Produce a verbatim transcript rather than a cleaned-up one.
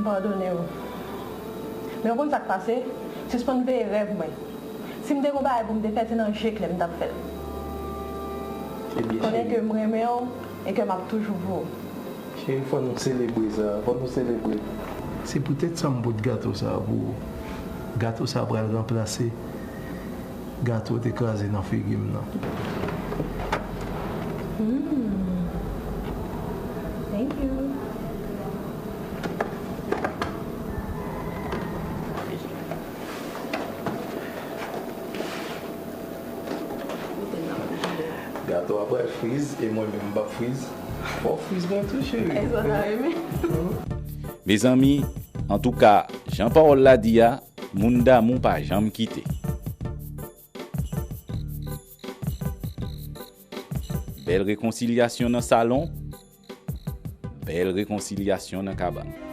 M padone w. Men w konn sa k pase? Sispann veye rèv mwen. Si m te gen yon bagay pou m te fè, se nan je klè m t ap fè l. Ebyen, Konnen cheri. Ke m renmen w e ke m ap toujou pou ou. Cheri, fò nou selebre sa. Fò nou selebre. Se poutèt sa m pot gato sa pou ou. Gato sa pral ranplase gato w te kraze nan figi m nan. Hmm. Thank you. Gato a pral friz e mwen menm m p ap friz. Fò w friz mwen tou, cheri. E sa w ta renmen? Mezanmi, antouka, jan pawòl la di a, moun damou pa janm kite. Bèl rekonsilyasyon nan salon, bèl rekonsilyasyon nan kabann.